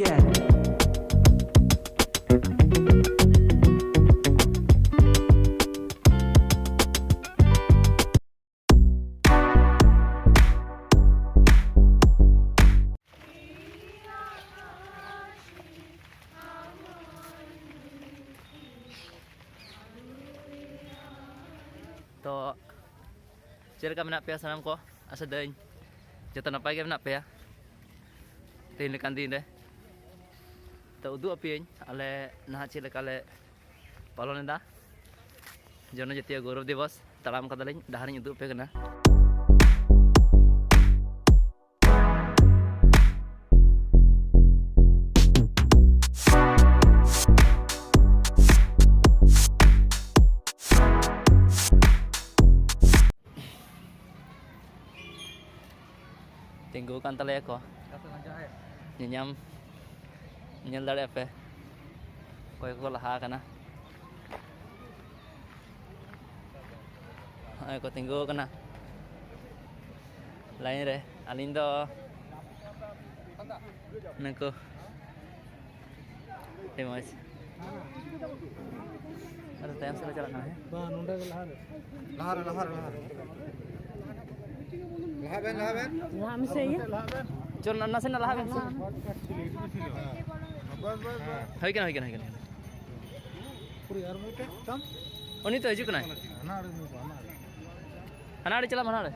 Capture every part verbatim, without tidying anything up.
Yeah. ᱛᱚ, ᱪᱮᱫ ᱞᱮᱠᱟ ᱢᱮᱱᱟᱜ ᱯᱮᱭᱟ ᱥᱟᱱᱟᱢ ᱠᱚ? ᱟᱥᱟ ᱫᱟᱹᱧ ᱡᱚᱛᱚ ᱱᱟᱯᱟᱭ ᱜᱮ ᱢᱮᱱᱟᱜ ᱯᱮᱭᱟ ᱛᱮᱦᱮᱧ ᱞᱮᱠᱟᱱ ᱫᱤᱱ ᱨᱮ᱾ ᱛᱚ, ᱩᱫᱩᱜ ᱟᱯᱮᱭᱟᱹᱧ ᱟᱞᱮ ᱱᱟᱦᱟᱜ ᱪᱮᱫ ᱞᱮᱠᱟ ᱞᱮ ᱯᱟᱞᱚᱱ ᱮᱫᱟ ᱡᱚᱱᱚᱡᱟᱛᱤᱭᱚ ᱜᱚᱣᱨᱚᱵ ᱫᱤᱵᱚᱥ᱾ ᱛᱟᱲᱟᱢ ᱠᱟᱫᱟᱞᱤᱧ, ᱰᱟᱦᱟᱨᱤᱧ ᱩᱫᱩᱜ ᱟᱯᱮ ᱠᱟᱱᱟ᱾ ᱛᱤᱸᱜᱩ ᱟᱠᱟᱱ ᱛᱟᱞᱮᱭᱟ ᱠᱚ᱾ ᱧᱮᱧᱟᱢ, ᱧᱮᱞ ᱫᱟᱲᱮᱭᱟᱜ ᱯᱮ ᱚᱠᱚᱭ ᱠᱚᱠᱚ ᱞᱟᱦᱟ ᱟᱠᱟᱱᱟ᱾ ᱱᱚᱜᱼᱚᱭ ᱠᱚ ᱛᱤᱸᱜᱩ ᱟᱠᱟᱱᱟ ᱞᱟᱭᱤᱱ ᱨᱮ᱾ ᱟᱹᱞᱤᱧ ᱫᱚ ᱱᱩᱠᱩ ᱟᱹᱰᱤ ᱢᱚᱡᱽ᱾ ᱟᱫᱚ ᱛᱟᱭᱚᱢ ᱥᱮᱫ ᱞᱮ ᱪᱟᱞᱟᱜ ᱠᱟᱱᱟ, ᱦᱮᱸ? ᱵᱟᱝ, ᱱᱚᱸᱰᱮ ᱜᱮ ᱞᱟᱦᱟ ᱨᱮ᱾ ᱞᱟᱦᱟ ᱨᱮ, ᱞᱟᱦᱟ ᱨᱮ, ᱞᱟᱦᱟ ᱨᱮ᱾ ᱞᱟᱦᱟ ᱵᱮᱱ, ᱞᱟᱦᱟ ᱵᱮᱱ᱾ ᱞᱟᱦᱟ ᱢᱮᱥᱮ, ᱤᱭᱟᱹ᱾ ᱪᱚᱞ, ᱱᱟ-, ᱱᱟᱥᱮᱱᱟᱜ ᱞᱟᱦᱟ ᱵᱮᱱ ᱥᱮ᱾ ᱵᱟᱥ, ᱵᱟᱥ, ᱵᱟᱥ᱾ ᱦᱩᱭ ᱠᱟᱱᱟ, ᱦᱩᱭ ᱠᱟᱱᱟ, ᱦᱩᱭ ᱠᱟᱱᱟ, ᱦᱩᱭ ᱠᱟᱱᱟ᱾ ᱩᱱᱤ ᱛᱚ ᱦᱤᱡᱩᱜ ᱠᱟᱱᱟᱭ᱾ ᱦᱟᱱᱟ ᱟᱲᱮ ᱢᱮ, ᱦᱟᱱᱟ ᱟᱲᱮ᱾ ᱦᱟᱱᱟ ᱟᱲᱮ ᱪᱟᱞᱟᱜ ᱢᱮ, ᱦᱟᱱᱟ ᱟᱲᱮ᱾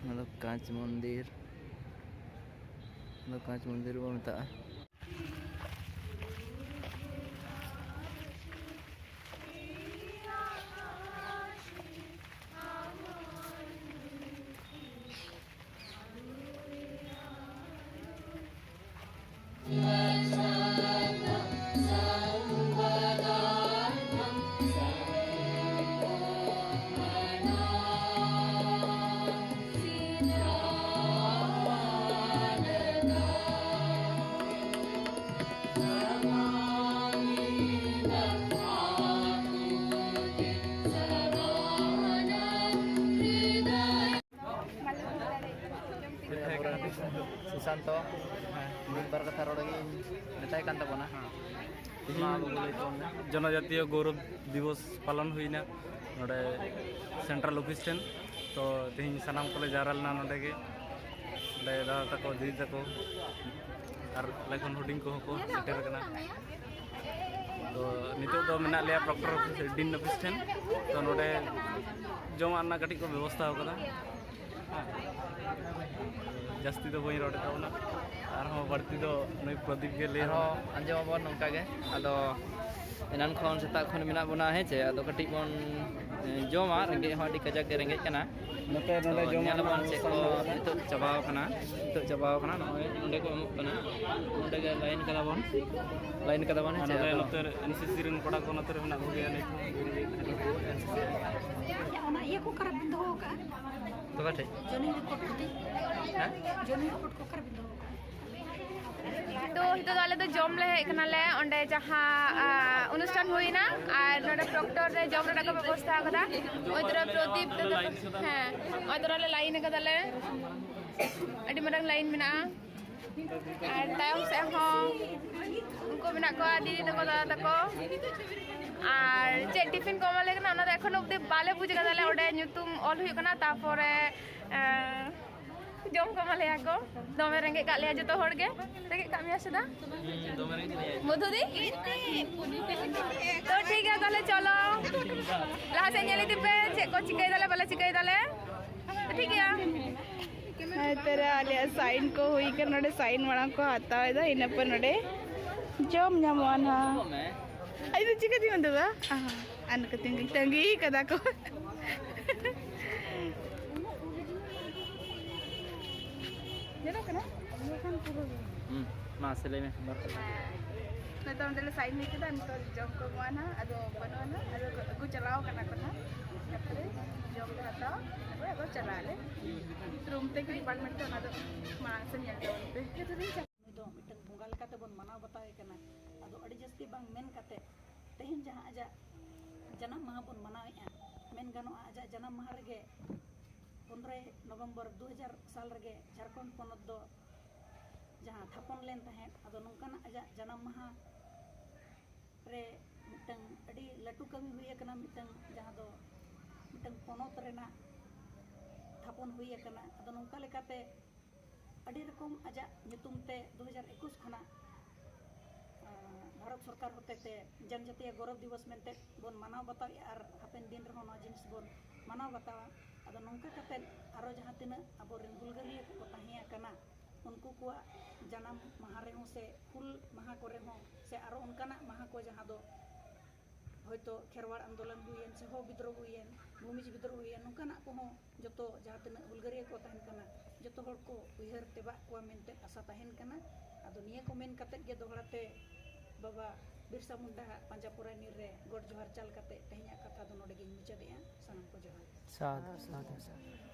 ᱚᱱᱟ ᱫᱚ ᱠᱟᱸᱪ ᱢᱚᱱᱫᱤᱨ, ᱚᱱᱟ ᱫᱚ ᱠᱟᱸᱪ ᱢᱚᱱᱫᱤᱨ ᱵᱚᱱ ᱢᱮᱛᱟᱜᱼᱟ᱾ ᱛᱚ ᱢᱤᱫ ᱵᱟᱨ ᱠᱟᱛᱷᱟ ᱨᱚᱲ ᱜᱤᱧ ᱢᱮᱛᱟᱭ ᱠᱟᱱ ᱛᱟᱵᱚᱱᱟ᱾ ᱢᱟ ᱵᱟᱹᱵᱩ, ᱞᱟᱹᱭ ᱛᱟᱵᱚᱱ ᱢᱮ᱾ ᱡᱚᱱᱚᱡᱟᱛᱤᱭᱚ ᱜᱚᱣᱨᱚᱵ ᱫᱤᱵᱚᱥ ᱯᱟᱞᱚᱱ ᱦᱩᱭᱱᱟ ᱱᱚᱰᱮ ᱥᱮᱱᱴᱨᱟᱞ ᱚᱯᱷᱤᱥ ᱴᱷᱮᱱ᱾ ᱛᱚ ᱛᱮᱦᱮᱧ ᱥᱟᱱᱟᱢ ᱠᱚᱞᱮ ᱡᱟᱣᱨᱟ ᱞᱮᱱᱟ ᱱᱚᱰᱮ ᱜᱮ, ᱚᱸᱰᱮ ᱫᱟᱫᱟ ᱛᱟᱠᱚ, ᱫᱤᱫᱤ ᱛᱟᱠᱚ ᱟᱨ ᱟᱞᱮ ᱠᱷᱚᱱ ᱦᱩᱰᱤᱧ ᱠᱚᱦᱚᱸ ᱠᱚ ᱥᱮᱴᱮᱨ ᱟᱠᱟᱱᱟ᱾ ᱛᱚ ᱱᱤᱛᱚᱜ ᱫᱚ ᱢᱮᱱᱟᱜ ᱞᱮᱭᱟ ᱯᱨᱚᱠᱴᱚᱨ ᱰᱤᱱ ᱚᱯᱷᱤᱥ ᱴᱷᱮᱱ᱾ ᱛᱚ ᱱᱚᱰᱮ ᱡᱚᱢᱟᱜ ᱨᱮᱱᱟᱜ ᱠᱟᱹᱴᱤᱡ ᱠᱚ ᱵᱮᱵᱚᱥᱛᱷᱟ ᱟᱠᱟᱫᱟ᱾ ᱦᱮᱸ, ᱡᱟᱹᱥᱛᱤ ᱫᱚ ᱵᱟᱹᱧ ᱨᱚᱲ ᱛᱟᱵᱚᱱᱟ, ᱟᱨᱦᱚᱸ ᱵᱟᱹᱲᱛᱤ ᱫᱚ ᱱᱩᱭ ᱯᱨᱚᱫᱤᱯ ᱜᱮ ᱞᱟᱹᱭ ᱟᱨᱦᱚᱸ ᱟᱵᱚᱱᱟ᱾ ᱟᱸᱡᱚᱢ ᱟᱵᱚᱱ ᱱᱚᱝᱠᱟ ᱜᱮ᱾ ᱟᱫᱚ ᱮᱱᱟᱱ ᱠᱷᱚᱱ, ᱥᱮᱛᱟᱜ ᱠᱷᱚᱱ ᱢᱮᱱᱟᱜ ᱵᱚᱱᱟ, ᱦᱮᱸ ᱪᱮ? ᱟᱫᱚ ᱠᱟᱹᱴᱤᱡ ᱵᱚᱱ, ᱮ, ᱡᱚᱢᱟ, ᱨᱮᱸᱜᱮᱡ ᱦᱚᱸ ᱟᱹᱰᱤ ᱠᱟᱡᱟᱠ ᱜᱮ ᱨᱮᱸᱜᱮᱡ ᱠᱟᱱᱟ᱾ ᱱᱚᱛᱮ ᱛᱚ ᱱᱚᱰᱮ ᱡᱚᱢᱟᱜ ᱧᱮᱞ ᱟᱵᱚᱱ ᱨᱮᱱᱟᱜ ᱪᱮᱫ ᱵᱮᱵᱚᱥᱛᱷᱟ ᱠᱚ ᱢᱮᱱᱟᱜ ᱟᱠᱟᱫᱟ᱾ ᱱᱤᱛᱚᱜ ᱪᱟᱵᱟᱣ ᱠᱟᱱᱟ, ᱱᱤᱛᱚᱜ ᱪᱟᱵᱟᱣ ᱠᱟᱱᱟ᱾ ᱱᱚᱜᱼᱚᱭ ᱚᱸᱰᱮ ᱠᱚ ᱮᱢᱚᱜ ᱠᱟᱱᱟ, ᱚᱸᱰᱮ ᱜᱮ ᱞᱟᱭᱤᱱ ᱠᱟᱫᱟ ᱵᱚᱱ, ᱞᱟᱭᱤᱱ ᱠᱟᱫᱟ ᱵᱚᱱ, ᱦᱮᱸ ᱟᱨ ᱪᱮ? ᱱᱚᱰᱮ ᱟᱫᱚ ᱱᱚᱛᱮ ᱨᱮ ᱮᱱ ᱥᱤ ᱥᱤ ᱨᱮᱱ ᱠᱚᱲᱟ ᱠᱚ ᱱᱚᱛᱮ ᱨᱮ ᱢᱮᱱᱟᱜ ᱠᱚᱜᱮᱭᱟ ᱱᱤᱛ ᱦᱚᱸ᱾ ᱚᱱᱟ ᱤᱭᱟᱹ ᱠᱚ ᱚᱠᱟᱨᱮ ᱵᱤᱱ ᱫᱚᱦᱚ ᱟᱠᱟᱫᱼᱟ? ᱛᱚᱵᱮ ᱴᱷᱤᱠ᱾ ᱡᱚᱱᱤ ᱨᱤᱯᱳᱨᱴ ᱠᱚ? ᱦᱮᱸ? ᱡᱚᱱᱤ ᱨᱤᱯᱳᱨᱴ ᱠᱚ ᱚᱠᱟᱨᱮ ᱵᱤᱱ ᱫᱚᱦᱚ ᱟᱠᱟᱫᱼᱟ? ᱛᱚ ᱱᱤᱛᱚᱜ ᱫᱚ ᱟᱞᱮ ᱫᱚ ᱡᱚᱢ ᱞᱮ ᱦᱮᱡ ᱠᱟᱱᱟᱞᱮ, ᱚᱸᱰᱮ ᱡᱟᱦᱟᱸ, ᱟ, ᱚᱱᱩᱥᱴᱷᱟᱱ ᱦᱩᱭᱱᱟ, ᱟᱨ ᱱᱚᱰᱮ ᱯᱨᱚᱠᱴᱚᱨ ᱨᱮ ᱡᱚᱢ ᱨᱮᱱᱟᱜ ᱠᱚ ᱵᱮᱵᱚᱥᱛᱷᱟ ᱟᱠᱟᱫᱟ᱾ ᱚᱭ ᱛᱚᱨᱟ ᱯᱨᱚᱫᱤᱯ ᱫᱟᱫᱟ, ᱦᱮᱸ, ᱚᱭ ᱛᱚᱨᱟ ᱞᱮ ᱞᱟᱭᱤᱱ ᱟᱠᱟᱫᱟᱞᱮ, ᱟᱹᱰᱤ ᱢᱟᱨᱟᱝ ᱞᱟᱭᱤᱱ ᱢᱮᱱᱟᱜᱼᱟ᱾ ᱟᱨ ᱛᱟᱭᱚᱢ ᱥᱮᱫ ᱦᱚᱸ ᱩᱱᱠᱩ ᱢᱮᱱᱟᱜ ᱠᱚᱣᱟ, ᱫᱤᱫᱤ ᱛᱟᱠᱚ, ᱫᱟᱫᱟ ᱛᱟᱠᱚ᱾ ᱟᱨ ᱪᱮᱫ ᱴᱤᱯᱷᱤᱱ ᱠᱚ ᱮᱢᱟ ᱞᱮ ᱠᱟᱱᱟ, ᱚᱱᱟ ᱫᱚ ᱮᱠᱷᱚᱱ ᱚᱵᱫᱤ ᱵᱟᱞᱮ ᱵᱩᱡᱽ ᱠᱟᱫᱟ᱾ ᱚᱸᱰᱮ ᱧᱩᱛᱩᱢ ᱚᱞ ᱦᱩᱭᱩᱜ ᱠᱟᱱᱟ, ᱛᱟᱨᱯᱚᱨᱮ, ᱮᱸ, ᱡᱚᱢ ᱠᱚ ᱮᱢᱟ ᱞᱮᱭᱟ ᱠᱚ᱾ ᱫᱚᱢᱮ ᱨᱮᱸᱜᱮᱡ ᱠᱟᱜ ᱞᱮᱭᱟ ᱡᱚᱛᱚ ᱦᱚᱲ ᱜᱮ᱾ ᱨᱮᱸᱜᱮᱡ ᱠᱟᱜ ᱢᱮᱭᱟ ᱥᱮ ᱫᱟ? ᱢᱚᱫᱷᱩ ᱫᱤ? ᱛᱚ ᱴᱷᱤᱠ ᱜᱮᱭᱟ, ᱛᱟᱦᱞᱮ ᱪᱚᱞᱚ ᱞᱟᱦᱟ ᱥᱮᱫ ᱧᱮᱞ ᱤᱫᱤ ᱯᱮ, ᱪᱮᱫ ᱠᱚ ᱪᱤᱠᱟᱹᱭ ᱫᱟᱞᱮ ᱵᱟᱞᱮ ᱪᱤᱠᱟᱹᱭ ᱫᱟᱞᱮ᱾ ᱴᱷᱤᱠ ᱜᱮᱭᱟ᱾ ᱦᱮᱸ, ᱛᱚᱨᱟ ᱟᱞᱮᱭᱟᱜ ᱥᱟᱭᱤᱱ ᱠᱚ ᱦᱩᱭ ᱠᱟᱱᱟ, ᱱᱚᱰᱮ ᱥᱟᱭᱤᱱ ᱢᱟᱲᱟᱝ ᱠᱚ ᱦᱟᱛᱟᱣ ᱮᱫᱟ, ᱤᱱᱟᱹ ᱯᱚᱨ ᱱᱚᱰᱮ ᱡᱚᱢ ᱧᱟᱢᱚᱜᱼᱟ ᱱᱟᱦᱟᱜ᱾ ᱟᱭ ᱫᱚ ᱪᱤᱠᱟᱹ ᱛᱮᱢ ᱩᱫᱩᱜᱟ? ᱟᱦᱟ, ᱟᱨ ᱱᱩᱠᱩ ᱛᱤᱸᱜᱩ ᱛᱟᱺᱜᱤ ᱠᱟᱫᱟ ᱠᱚ᱾ ᱧᱮᱞᱚᱜ ᱠᱟᱱᱟ? ᱦᱩᱸ, ᱢᱟ ᱥᱮ ᱞᱟᱹᱭ ᱢᱮ ᱵᱟᱨ ᱠᱟᱛᱷᱟ᱾ ᱱᱤᱛᱚᱜ ᱚᱸᱰᱮ ᱞᱮ ᱥᱟᱭᱤᱱ ᱦᱩᱭ ᱠᱮᱫᱟ, ᱱᱤᱛᱚᱜ ᱡᱚᱢ ᱠᱚ ᱮᱢᱚᱜᱼᱟ ᱱᱟᱦᱟᱜ, ᱟᱫᱚ ᱵᱟᱹᱱᱩᱜᱼᱟ ᱱᱟᱦᱟᱜ, ᱟᱫᱚ ᱟᱹᱜᱩ ᱪᱟᱞᱟᱣ ᱠᱟᱱᱟ ᱠᱚ ᱱᱟᱦᱟᱜ᱾ ᱛᱟᱨᱯᱚᱨᱮ ᱡᱚᱢ ᱞᱮ ᱦᱟᱛᱟᱣᱟ, ᱛᱟᱨᱯᱚᱨᱮ ᱟᱫᱚ ᱪᱟᱞᱟᱜ ᱟᱞᱮ ᱨᱩᱢ ᱛᱮ, ᱰᱤᱯᱟᱨᱴᱢᱮᱱᱴ ᱛᱮ, ᱚᱱᱟ ᱫᱚ ᱢᱟᱲᱟᱝ ᱥᱮᱫ ᱧᱮᱞ ᱛᱟᱵᱚᱱ ᱯᱮ᱾ ᱱᱩᱭ ᱫᱚ ᱢᱤᱫᱴᱟᱝ ᱵᱚᱸᱜᱟ ᱞᱮᱠᱟᱛᱮ ᱵᱚᱱ ᱢᱟᱱᱟᱣ ᱵᱟᱛᱟᱣᱮ ᱠᱟᱱᱟ᱾ ᱟᱫᱚ ᱟᱹᱰᱤ ᱡᱟᱹᱥᱛᱤ ᱵᱟᱝ ᱢᱮᱱ ᱠᱟᱛᱮ, ᱛᱮᱦᱮᱧ ᱡᱟᱦᱟᱸ ᱟᱡᱟᱜ ᱡᱟᱱᱟᱢ ᱢᱟᱦᱟ ᱵᱚᱱ ᱢᱟᱱᱟᱣᱮᱫᱼᱟ, ᱢᱮᱱ ᱜᱟᱱᱚᱜᱼᱟ, ᱟᱡᱟᱜ ᱡᱟᱱᱟᱢ ᱢᱟᱦᱟ ᱨᱮᱜᱮ, ᱯᱚᱱᱨᱚᱭ ᱱᱚᱵᱷᱮᱢᱵᱚᱨ ᱫᱩ ᱦᱟᱡᱟᱨ ᱥᱟᱞ ᱨᱮᱜᱮ ᱡᱷᱟᱲᱠᱷᱚᱸᱰ ᱯᱚᱱᱚᱛ ᱫᱚ ᱡᱟᱦᱟᱸ ᱛᱷᱟᱯᱚᱱ ᱞᱮᱱ ᱛᱟᱦᱮᱸᱫ, ᱟᱫᱚ ᱱᱚᱝᱠᱟᱱᱟᱜ ᱟᱡᱟᱜ ᱡᱟᱱᱟᱢ ᱢᱟᱦᱟ ᱨᱮ ᱢᱤᱫᱴᱟᱝ ᱟᱹᱰᱤ ᱞᱟᱹᱴᱩ ᱠᱟᱹᱢᱤ ᱦᱩᱭ ᱟᱠᱟᱱᱟ, ᱢᱤᱫᱴᱟᱝ ᱡᱟᱦᱟᱸ ᱫᱚ ᱢᱤᱫᱴᱟᱝ ᱯᱚᱱᱚᱛ ᱨᱮᱱᱟᱜ ᱛᱷᱟᱯᱚᱱ ᱦᱩᱭ ᱟᱠᱟᱱᱟ᱾ ᱟᱫᱚ ᱱᱚᱝᱠᱟ ᱞᱮᱠᱟᱛᱮ ᱟᱹᱰᱤ ᱨᱚᱠᱚᱢ ᱟᱡᱟᱜ ᱧᱩᱛᱩᱢ ᱛᱮ ᱫᱩ ᱦᱟᱡᱟᱨ ᱮᱠᱩᱥ ᱠᱷᱚᱱᱟᱜ, ᱟᱸ, ᱵᱷᱟᱨᱚᱛ ᱥᱚᱨᱠᱟᱨ ᱦᱚᱛᱮᱛᱮ ᱡᱟᱱᱡᱟᱛᱤᱭᱟ ᱜᱚᱨᱚᱵᱽ ᱫᱤᱵᱚᱥ ᱢᱮᱱᱛᱮ ᱵᱚᱱ ᱢᱟᱱᱟᱣ ᱵᱟᱛᱟᱣᱮᱫᱼᱟ ᱟᱨ ᱦᱟᱯᱮᱱ ᱫᱤᱱ ᱨᱮᱦᱚᱸ ᱱᱚᱣᱟ ᱡᱤᱱᱤᱥ ᱵᱚᱱ ᱢᱟᱱᱟᱣ ᱵᱟᱛᱟᱣᱟ᱾ ᱟᱫᱚ ᱱᱚᱝᱠᱟ ᱠᱟᱛᱮᱫ ᱟᱨᱚ ᱡᱟᱦᱟᱸ ᱛᱤᱱᱟᱹᱜ ᱟᱵᱚᱨᱮᱱ ᱦᱩᱞᱜᱟᱹᱨᱤᱭᱟᱹ ᱠᱚᱠᱚ ᱛᱟᱦᱮᱸ ᱟᱠᱟᱱᱟ, ᱩᱱᱠᱩ ᱠᱚᱣᱟᱜ ᱡᱟᱱᱟᱢ ᱢᱟᱦᱟ ᱨᱮᱦᱚᱸ ᱥᱮ ᱦᱩᱞ ᱢᱟᱦᱟ ᱠᱚᱨᱮ ᱦᱚᱸ ᱥᱮ ᱟᱨᱚ ᱚᱱᱠᱟᱱᱟᱜ ᱢᱟᱦᱟ ᱠᱚ ᱡᱟᱦᱟᱸ ᱫᱚ ᱦᱚᱭᱛᱳ ᱠᱷᱮᱨᱣᱟᱲ ᱟᱱᱫᱳᱞᱚᱱ ᱦᱩᱭᱮᱱ ᱥᱮ ᱦᱚ ᱵᱤᱫᱽᱨᱳᱦ ᱦᱩᱭᱮᱱ, ᱵᱷᱩᱢᱤᱡᱽ ᱵᱤᱫᱽᱨᱳᱦ ᱦᱩᱭᱮᱱ, ᱱᱚᱝᱠᱟᱱᱟᱜ ᱠᱚᱦᱚᱸ ᱡᱚᱛᱚ ᱡᱟᱦᱟᱸ ᱛᱤᱱᱟᱹᱜ ᱦᱩᱞᱜᱟᱹᱨᱤᱭᱟᱹ ᱠᱚ ᱛᱟᱦᱮᱱ ᱠᱟᱱᱟ, ᱡᱚᱛᱚ ᱦᱚᱲ ᱠᱚ ᱩᱭᱦᱟᱹᱨ ᱛᱮᱵᱟᱜ ᱠᱚᱣᱟ ᱢᱮᱱᱛᱮ ᱟᱥᱟ ᱛᱟᱦᱮᱱ ᱠᱟᱱᱟ᱾ ᱟᱫᱚ ᱱᱤᱭᱟᱹ ᱠᱚ ᱢᱮᱱ ᱠᱟᱛᱮᱫ ᱜᱮ ᱫᱚᱦᱲᱟ ᱛᱮ ᱵᱟᱵᱟ ᱵᱤᱨᱥᱟ ᱢᱩᱱᱰᱟ ᱦᱟᱜ ᱯᱟᱸᱡᱟ ᱯᱚᱨᱟᱭᱱᱤ ᱨᱮ ᱜᱚᱰ ᱡᱚᱦᱟᱨ ᱪᱟᱞ ᱠᱟᱛᱮ ᱛᱮᱦᱮᱧᱟᱜ ᱠᱟᱛᱷᱟ ᱫᱚ ᱱᱚᱰᱮ ᱜᱤᱧ ᱢᱩᱪᱟᱹᱫᱮᱜᱼᱟ᱾ ᱥᱟᱱᱟᱢ ᱠᱚ ᱡᱚᱦᱟᱨ᱾ ᱥᱟᱫᱷᱩ, ᱥᱟᱫᱷᱩ, ᱥᱟᱫᱷᱩ᱾